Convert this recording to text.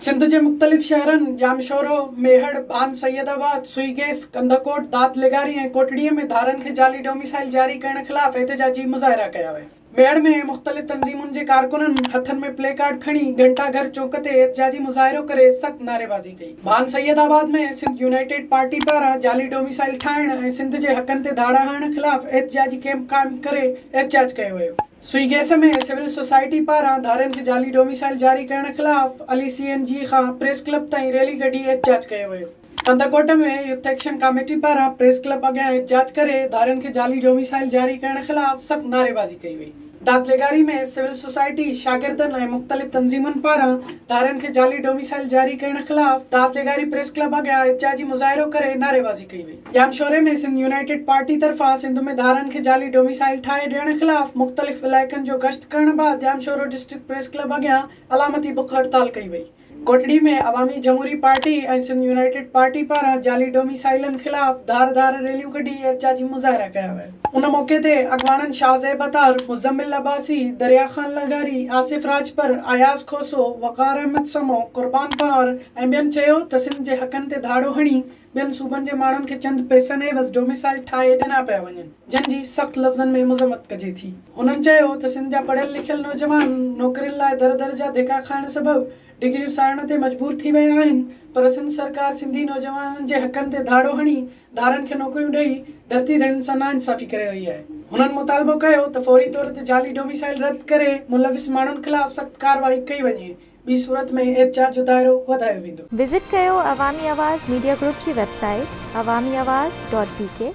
سنڌ جي مختلف شهرن ڄامشورو، ميهڙ، ڀان سيد آباد، سوئي گيس، ڪنڌڪوٽ، داد لغاري ۽ ڪوٽڙي ۾ ڌارين کي جعلي ڊوميسائيل جاري ڪرڻ خلاف احتجاجي مظاهرا ڪيا ويا. ميهڙ ۾ مختلف تنظيمن جي ڪارڪنن هٿن ۾ پلي ڪارڊ کڻي گهنٽا گهر چوڪ تي احتجاجي مظاهرو ڪري سخت نعريبازي ڪئي. ڀان سيد آباد ۾ سنڌ يونائيٽيڊ پارٽي پاران جعلي ڊوميسائيل ٺاهڻ ۽ سنڌ جي حقن تي ڌاڙا هڻڻ خلاف احتجاجي ڪئمپ قائم ڪري احتجاج ڪيو ويو. سوئي گيس ۾ سول سوسائٽي پاران ڌارين کي جعلي ڊوميسائيل جاري ڪرڻ خلاف علي سي اين جي کان پريس ڪلب تائين ريلي ڪڍي احتجاج ڪيو ويو. ڪنڌڪوٽ ۾ يوٿ ايڪشن ڪاميٽي پاران پريس ڪلب اڳيان احتجاج ڪري ڌارين کي جعلي ڊوميسائيل جاري ڪرڻ خلاف سخت نعريبازي ڪئي وئي. داد لغاري ۾ سول سوسائٽي، شاگردن ۽ مختلف تنظيمن پاران ڌارين کي جعلي ڊوميسائيل جاري ڪرڻ خلاف داد لغاري پريس ڪلب اڳيان احتجاجي مظاهرو ڪري نعريبازي ڪئي وئي. ڄامشوري ۾ سنڌ يونائيٽيڊ پارٽي طرفان سنڌ ۾ ڌارين کي جعلي ڊوميسائيل ٺاهي ڏيڻ خلاف مختلف علائقن جو گشت ڪرڻ بعد ڄامشورو ڊسٽرڪٽ پريس ڪلب اڳيان علامتي بک هڙتال ڪئي وئي. ڪوٽڙي ۾ عوامي جمهوري پارٽي ۽ سنڌ يونائيٽيڊ پارٽي پاران جعلي ڊوميسائيلن خلاف ڌار ڌار ريليون ڪڍي احتجاجي مظاهرا ڪيا ويا. ان موقعي تي اڳواڻن شاهه زيب عطار، مزمل عباسي، دريا خان لغاري، آصف راڄپر، اياز کوسو، وقار احمد سمو، قربان پنهور ۽ ٻين چيو ته سنڌ جي حقن تي ڌاڙو هڻي ٻين صوبن جي ماڻهن کي چند پئسن عيوض ڊوميسائيل ٺاهي ڏنا پيا وڃن جن جي سخت لفظن ۾ مذمت ڪجي ٿي. هنن چيو ته سنڌ جا پڙهيل لکيل نوجوان نوڪرين لاء در در جا ڌڪا کائڻ سبب ڊگريون ساڙڻ تي مجبور ٿي ويا آهن پر سنڌ سرڪار سنڌي نوجوانن جي حقن تي ڌاڙو هڻي ڌارين کي نوڪريون ڏئي ڌرتي ڌڻين سان ناانصافي ڪري رهي آهي. هنن مطالبو ڪيو ته فوري طور تي جعلي ڊوميسائيل رد ڪري ملوث ماڻهن خلاف سخت ڪارروائي ڪئي وڃي ٻي صورت ۾ احتجاج جو دائرو وڌايو ويندو. وزٽ ڪيو عوامي آواز ميڊيا گروپ جي website Awami Awaz dot B K.